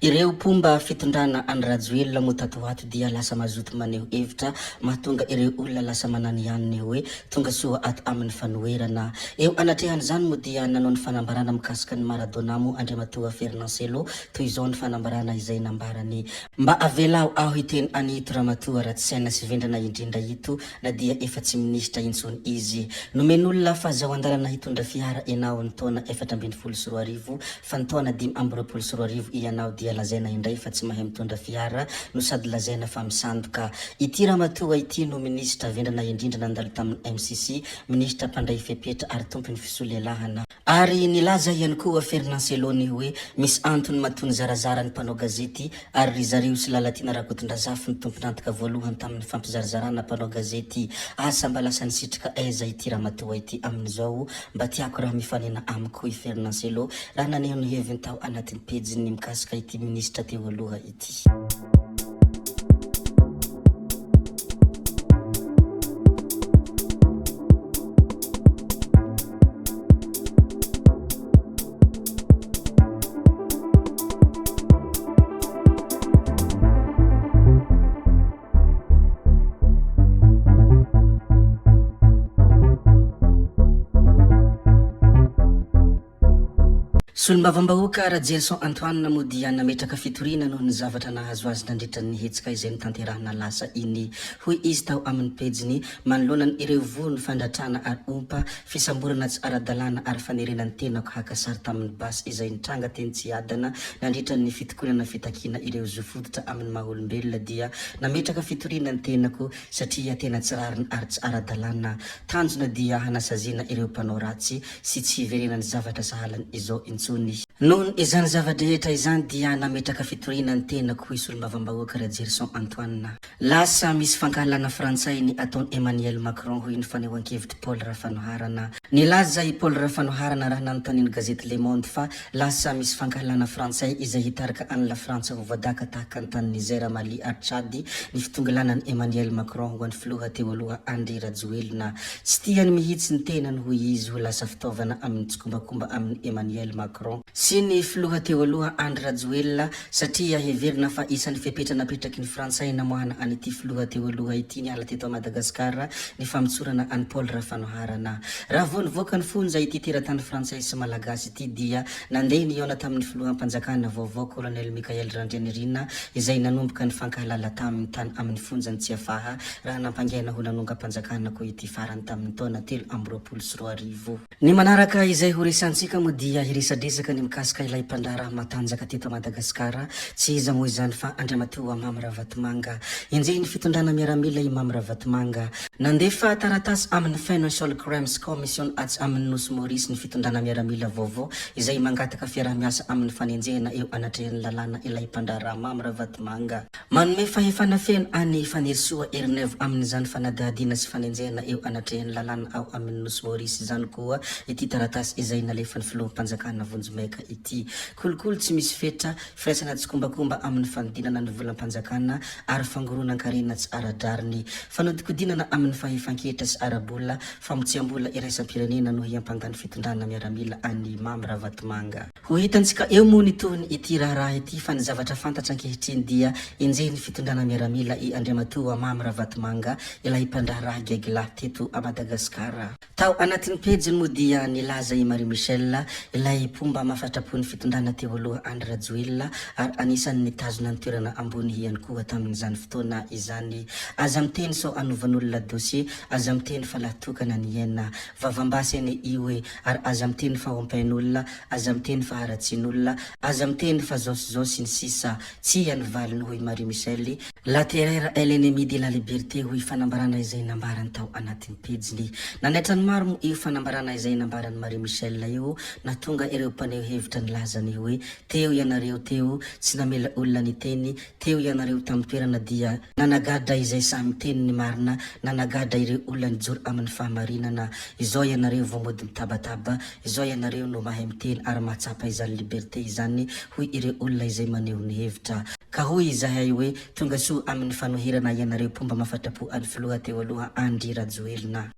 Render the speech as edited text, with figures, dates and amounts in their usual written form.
Ireo mpomba fitondrana an'i Rajoelina moa tato ho ato dia lasa mazoto maneho hevitra mahatonga ireo olona lasa mananihany ny hoe tonga soa ato amin'ny fanoherana. Eo anatrehan'izany moa dia nanao ny fanambarana mikasika an'i Maradona moa Andriamatoa Fernand Cello, toy izao ny fanambarana izay nambarany. Mba avelao aho hiteny an'ito ramatoa ratsy saina sy vendrana indrindra ito na dia efa tsy minisitra intsony izy. Nomen'olona fahazahoan-dalana hitondra fiara ianao ny taona 2014 fa ny taona 2025 ianao dia lazaina indray fa tsy mahay mitondra fiara no sady lazaina fa misandoka. Ity ramatoa ity no minisitra vendrana indrindra nandalo tamin'ny MCC, minisitra mpandray fepetra ary tompon'ny fisolelahana. Ary nilaza ihany koa Fernand Celoni hoe misy antony matoa nizarazara ny mpanao gazety ary ry zareo sy Lalatiana Rakotondrazafy no tompon'antoka voalohany tamin'ny fampizarazarana mpanao gazety. Asa mba lasa nisitrika aiza ity ramatoa ity amin'izao? Mba tiako raha mifanena amiko i Fernand Cello raha naneho ny heviny tao anatin'ny pejiny mikasika ity minisitra teo aloha ity. Solombavambahoaka Rajerison Antoine moa dia nametraka fitoriana noho ny zavatra nahazo azy nandritra ny hetsika izay notanterahina lasa iny. Hoy izy tao amin'ny pejiny, manoloana ny ireo vono, fandratrana ary ompa, fisamborana tsy ara-dalàna ary fanerena ny tenako haka sary tamin'ny basy izay nitranga teny Tsiadana nandritra ny fitokonana fitakiana ireo zo fototra amin'ny maha olombelona dia nametraka fitoriana ny tenako satria tena tsy rariny ary tsy ara-dalàna. Tanjona dia hanasaziana ireo mpanao ratsy sy tsy hiverenan'ny zavatra sahalan izao intsony. Noho izany zava-drehetra izany dia nametraka fitoriana ny tenako hoy solombavambahoaka Rajerison Antoine. Lasa misy fankahalana frantsay ny ataon'i Emmanuel Macron hoy ny fanehoan-kevitr'i Paul Rafanoharana. Nilaza i Paul Rafanoharana raha nanontanian'ny gazety Le Monde fa lasa misy fankahalana frantsay izay hitarika an'i Lafrantsa ho voadaka tahaka ny tany Niger, Mali ary Tchad ny fitongilanan'i Emmanuel Macron ho an'ny filoha teo aloha Andry Rajoelina. Tsy tiany mihitsy ny tenany hoy izy ho lasa fitaovana amin'ny tsikombakomba amin'i Emmanuel Macron sy ny filoha teo aloha Andry Rajoelina Satria heverina fa isan'ny fepetra napetraky ny Frantsay namoahana an'ity filoha teo aloha ity niala teto Madagasikara ny famotsorana an'i Paul Rafanoharana. Raha vao nivoaka ny fonja ity teratany frantsay sy malagasy ity dia nandeha nihaona tamin'ny filoham-panjakana vaovao Colonel Mickaël Randrianirina izay nanomboka nifankahalala taminy tany amin'ny fonjan'i Tsiafaha raha nampangaina ho nanongam-panjakana koa ity farany tamin'ny taona 2023. Ny manaraka izay ho resantsika moa dia hiresadresaka ny mikasika ilay mpandraharaha matanjaka teto Madagasikara, tsy iza moa izany fa Andriamatoa Mamy Ravatomanga. Enjehin'ny fitondrana miaramila i Mamy Ravatomanga. Nandefa taratasy amin'ny Financial Crimes Commission atsy amin'ny Nosy Maurice ny fitondrana miaramila vaovao izay mangataka fiaraha-miasa amin'ny fanenjehana eo anatrehan'ny lalàna ilay mpandraharaha Mamy Ravatomanga. Manome fahefana feno an'i Fanirisoa Ernaivo amin'izany fanadihadiana sy fanenjehana eo anatrehan'ny lalàna ao amin'ny Nosy Maorisy izany koa ity taratasy izay nalefan'ny filoham-panjakana vonjimaika ity. Kolikoly tsy misy fetra, firaisana tsikombakomba amin'ny fanodinana ny volam-panjakana ary fangoronan-karena tsy ara-drariny. Fanodinkodinana amin'ny fahefan-ketra sy ara-bola, famotsiam-bola iraisam-pirenena no hiampangan'ny fitondrana miaramila an'i Mamy Ravatomanga. Ho hitantsika eo moa ny tohiny ity raharaha ity fa ny zavatra fantatra ankehitriny dia enjehin'ny fitondrana miaramila i Andriamatoa Mamy Ravatomanga ilay mpandraharaha gaigilahy teto a Madagasikara. Tao anatin'ny pejiny moa dia nilaza i Marie Michelle ilay mpomba mafatrapo ny fitondrana teo aloha Andry Rajoelina ary anisan'ny nitazona ny toerana ambony ihany koa tamin'izany fotoana izany. Aza miteny sao anovan'olona dossier, aza miteny fa lahy tokana ny aina. Vavambasy anie io e! Ary aza miteny fa ompain'olona, aza miteny fa haratsian'olona, aza miteny fa zao sy zao sy ny sisa Tsia ny valiny hoy Marie Michelle, La terreur est l'ennemi de la liberté hoy fanambarana izay nambarany tao anatin'ny pejiny. Nanaitra ny maro moa io fanambarana izay nambaran'i Marie Michelle io, nahatonga ireo mpaneho hevitra nilaza ny hoe teo ianareo teo, tsy namela olona niteny, teo ianareo tamin'ny toerana dia Nanagadra izay sahy miteny ny marina, nanagadra ireo olona nijoro amin'ny fahamarinana. Izao ianareo vao mody mitabataba, izao ianareo no mahay miteny ary mahatsapa izany liberté izany, hoy ireo olona izay maneho ny hevitra. Ka hoy izahay hoe, tonga soa amin'ny fanoherana ianareo mpomba mafatrapo an'i filoha teo aloha Andry Rajoelina.